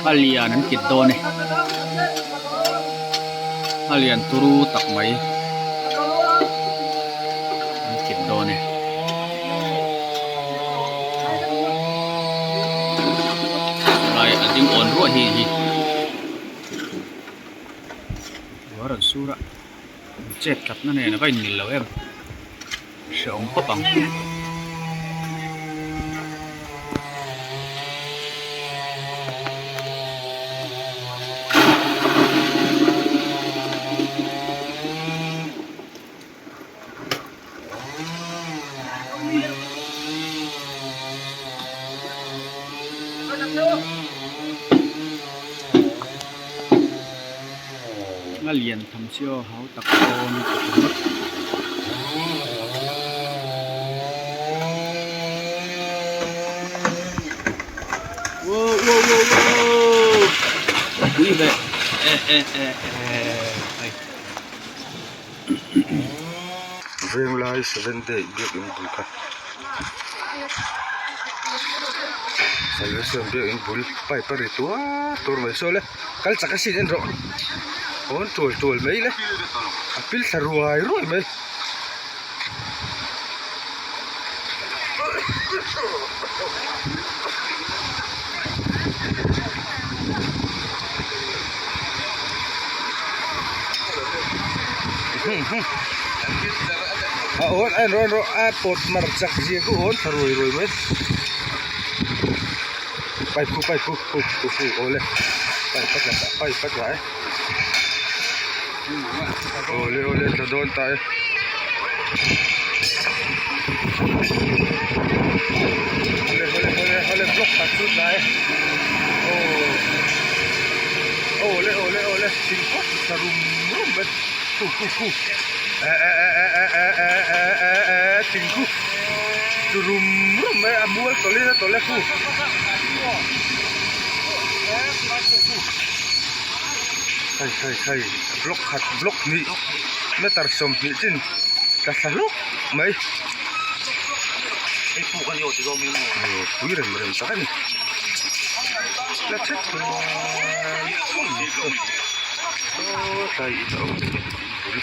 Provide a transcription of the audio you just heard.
A lian an kit dawn e. A lian turu tak mai an kit dawn e. Lai a ding awn ruah hi hi. Ruah rawn sur a chet tlatna nen a va inmil lo em hrehawm khawp ang. A lian tham chi aw hau tak dawn ka ti ngawt. Wow wow wow wow pui ve e e e e. Venglai seven day biakin bul kha salvation biakin bul pipe a ri tuar tuar mai saw le kal chak a sin en rawh awn tual tual mai le a pil thla ruai ruai mai. A awn a en rawh en rawh a pawt mar chak zia khu awn tha ruai ruai mai pipe khu pipe khu khu khu khu aw le pipe a tla ta pipe a tla e aw le aw le tla dawn ta e awle awle awle awle block khat chu tla e aw awle awle awle thingkawt tla rum rum mai khu khu khu eh eh eh eh eh eh eh eh eh thingkhu tla rum rum mai a mual tawlh in a tawlh e khu. Khai khai khai block khat block hnih meter sawmhnih chin tla thla hluk mai pui rem rem tak a ni la thet chuan saw tlai in a awm thei a.